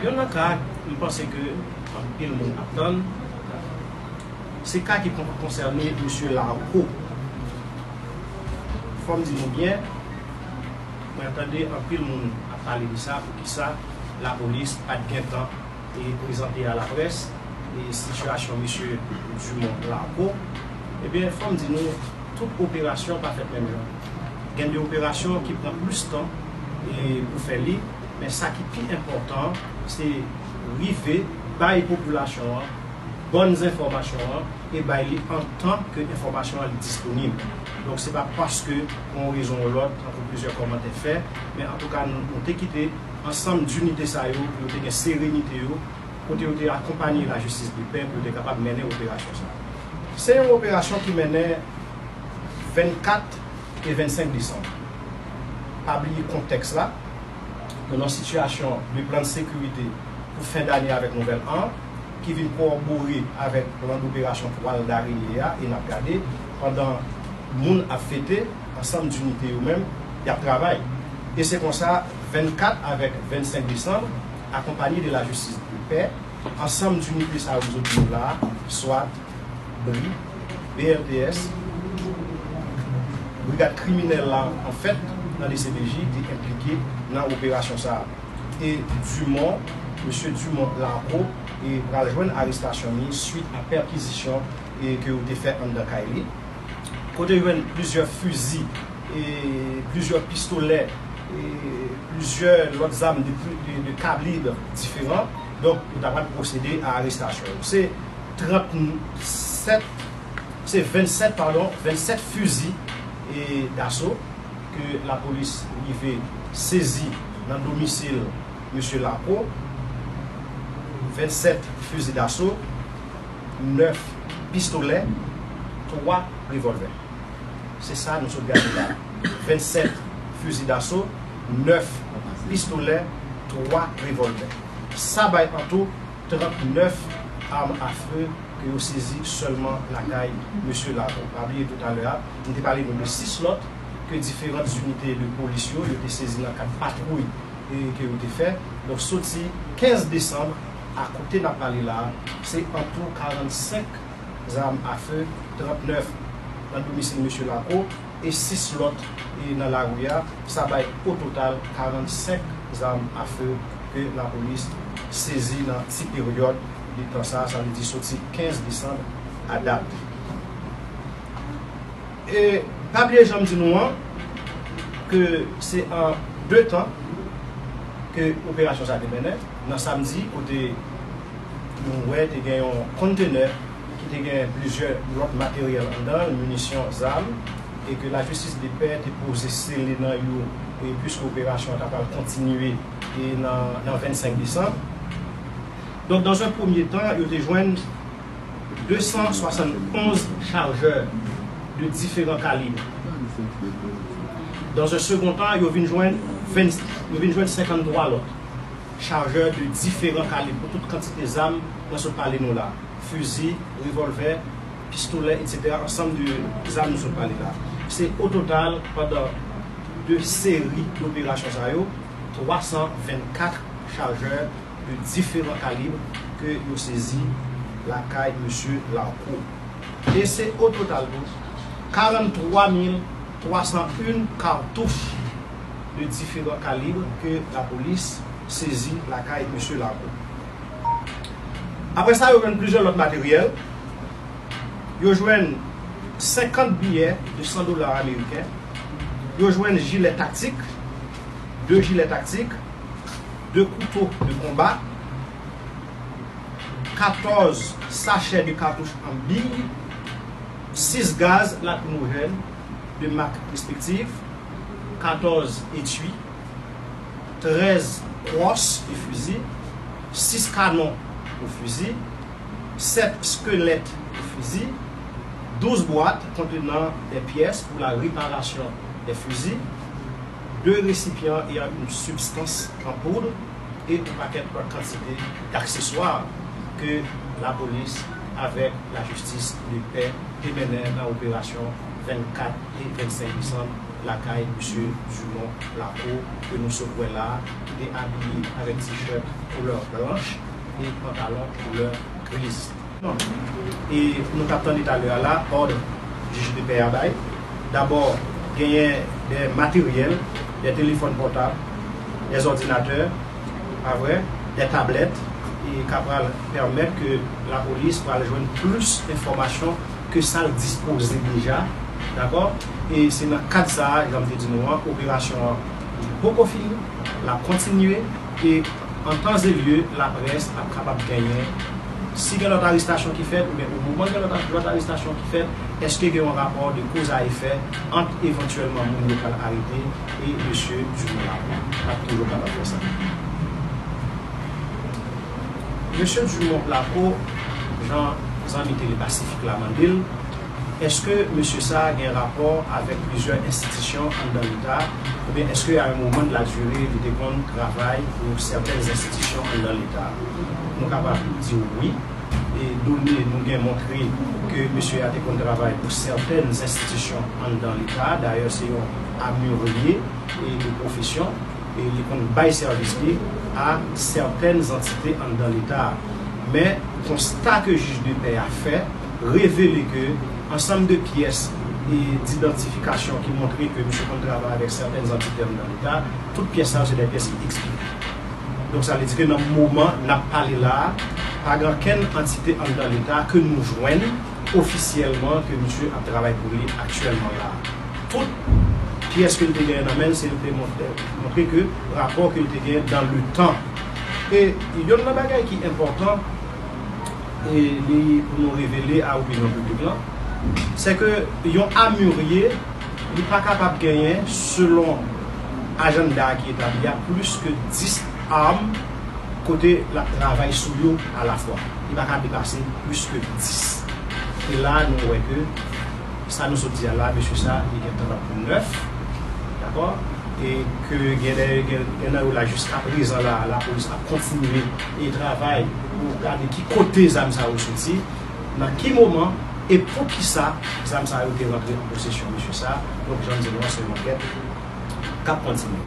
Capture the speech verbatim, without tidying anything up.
Youn nan ka m panse ke anpil moun ap tann, se ka ki kon- konsène mesye Larco. Fò m di nou byen, mwen tande anpil moun ap pale de sa, poukisa lapolis pa t gentan e prezante a laprès e sitiyasyon mesye Dumont Larco, ebyen, fò m di nou, tout operasyon pa fèt menm jan. Gen de operasyon ki pran plis tan e pou fè li, men sa ki pi enpòtan, se rive bay popilasyon an bòn enfòmasyon an e bay li antan ke enfòmasyon an li disponib. Donk, se pa paske pou yon rezon ou lòt, tankou plizyè kòmantè fè, men antouka, nou, nou te kite ansanm dinite sa yo, pou yo te gen serenite yo, kote yo te akonpanye lajistis de pè pou yo te kapab mennen operasyon sa a. Se yon operasyon ki mennen vennkat e vennsenk desanm. Pa bliye kontèks la, nou nan sitiyasyon de plan de sekirite pou fen dane avèk nouvèl an, ki vin kowòbore avèk plan doperasyon twal dareye a, e n ap gade pandan moun ap fete, ansanm dinite yo menm, y ap travay. E se konsa, vennkat avèk vennsenk desanm, akonpanye de lajistis de pè, ansanm dinite sa yo m sot di nou la a, swat, bri, B L T S, brigad kriminèl la, anfèt, nan D C P J, te enplike nan operasyon sa a. E Dumont, mesye Dumont Larco, e pral jwenn arestasyon li swit a pèkizisyon e ke yo te fè anndan kay li, kote yo jwenn plizyè fizi, e plizyè pistolè, e plizyè lòt zam de, de, de kalib diferan. Donk, yo ta pral pwosede a arestasyon yo. Se trannsèt, se vennsèt, padon, vennsèt fizi e daso ke lapolis rive sezi nan domisil mesye Larco, vennsèt fizi daso, nèf pistolè, twa revòlvè. Se sa nou sot gade la. Vennsèt fizi daso, nèf pistolè, twa revòlvè. Sa bay an tou trannèf arm a feu ke yo sezi sèlman lakay mesye Larco. Pa bliye toutalè a, m te pale nou de sis lòt ke diferan inite de polis yo, yo te sezi nan kad patwouy e ke yo te fè. Donk, soti kenz desanm a kote n ap pale la a, se an tou karannsenk zam a feu, trannèf nan domisil mesye Larco e sis lòt e nan lari a. Sa bay o total karannsenk zam a feu ke lapolis sezi nan ti peryòd de tan sa a, sa vle di soti kenz desanm a dat. E pa bliye jan m di nou an, ke se an de tan ke operasyon sa a te mennen. Nan samdi, kote nou wè te gen yon kontenè ki te gen plizyè lòt materyèl anndan l, minisyon, zam, e ke lajistis de pè te poze sele nan yo, e piske operasyon an ta pral kontinye, e nan, nan vennsenk desanm. Donk, dans un premier temps, yo te jwenn de san swasann onz chajè de diferan kalib. Dans un second temps, yo vin jwenn ven, yo vin jwenn senkanntwa lòt chajè de diferan kalib pou tout kantite zam mwen sot pale nou la. Fizi, revòlvè, pistolè, etsetera, ansanm de zam nou sot pale la. Se o total, pandan de seri doperasyon sa yo, twa san vennkat chajè de diferan kalib ke yo sezi lakay mesye Larco. E se o total tou, karanntwa mil twa san en katouch de diferan kalib ke lapolis sezi lakay mesye Larco. Apre sa, yo jwenn plizyè lòt materyèl. Yo jwenn senkant biyè de san dola ameriken. Yo jwenn jilè taktik, de jilè taktik, de kouto de konba, katòz sachè de katouch an biy, sis gaz lakrimojèn de mak respektif, katòz etui, trèz kros de fizi, sis kanon de fizi, sèt skelèt de fizi, douz bwat kontenan de pyès pou la reparasyon de fizi, de resipyan eyan une sibstans an poud e yon pakèt lòt kantite d'akseswa ke lapolis avèk lajistis de pè te mennen nan operasyon vennkat e vennsenk desanm lakay mesye Dumont Larco ke nou sot wè la, ki te abiye avèk tichèt koulè blanch e pantalon koulè griz. E nou t ap tande talè a la, òd jij de pè a bay. Dabò, genyen de materyèl, de telefòn pòtab, de òdinatè, pa vre, de tablèt, e ka pral pèmèt ke lapolis pral jwenn plis enfòmasyon ke sa l dispoze deja, dakò? E se nan kad sa a, jan m te di nou an, operasyon an li poko fini, l ap kontinye, e an tan e lye, laprès ap kapab genyen, si gen lòt arestasyon ki fèt, oubyen o moman gen lòt, lòt arestastasyon ki fèt, èske gen yon rapò de koz a efè ant evantyèlman moun yo pral arete e mesye Dumont Larco? N ap toujou kapab fè sa. Mesye Dumont Larco, jan zanmi Tele Pasifik la mande l, èske mesye sa a gen rapò avèk plizyè enstitisyon anndan Leta, oubyen èske a yon moman de la dire li te konn travay pou sètèn enstitisyon anndan Leta? Nou kapab di w wi. E done nou gen montre ke mesye a te konn travay pou sètèn enstitisyon anndan Leta. Dayè, se yon amirye e de pwofesyon, e li konn bay sèvis li a sètèn antite anndan Leta. Men, konsta ke jij de pè a fè revele ke ansanm de pyès e didantifikasyon ki montre ke misye konn travay avèk sètèn antite anndan Leta, tout pyès sa yo se de pyès ki eksplike. Donk, sa vle di ke nan moman n ap pale la a, pa gen okenn antite anndan Leta ke nou jwenn ofisyèlman ke misye ap travay pou li aktyèlman la a. Tout pyès ke l te genyen nan men l, se l te montre, montre ke rapò ke l te genyen dans le temps. E yonn nan bagay ki enpòtan, e li pou nou revele a opinyon piblik lan, se ke yon amirye, li pa kapab genyen, selon ajanda ki etabli a, plis ke dis arm kote l ap travay sou yo alafwa. Li pa ka depase plis ke dis. E la, nou wè ke sa nou sot di a la, mesye sa, li gen trannèf, dakò? E ke gen de, gen, gen nan yo la, jiska prezan la, lapolis ap kontinye e travay pou gade ki kote zam sa yo soti, nan ki moman e poukisa zam sa yo te rantre an posesyon mesye sa. Donk, jan m di nou an, se yon ankèt k ap kontinye.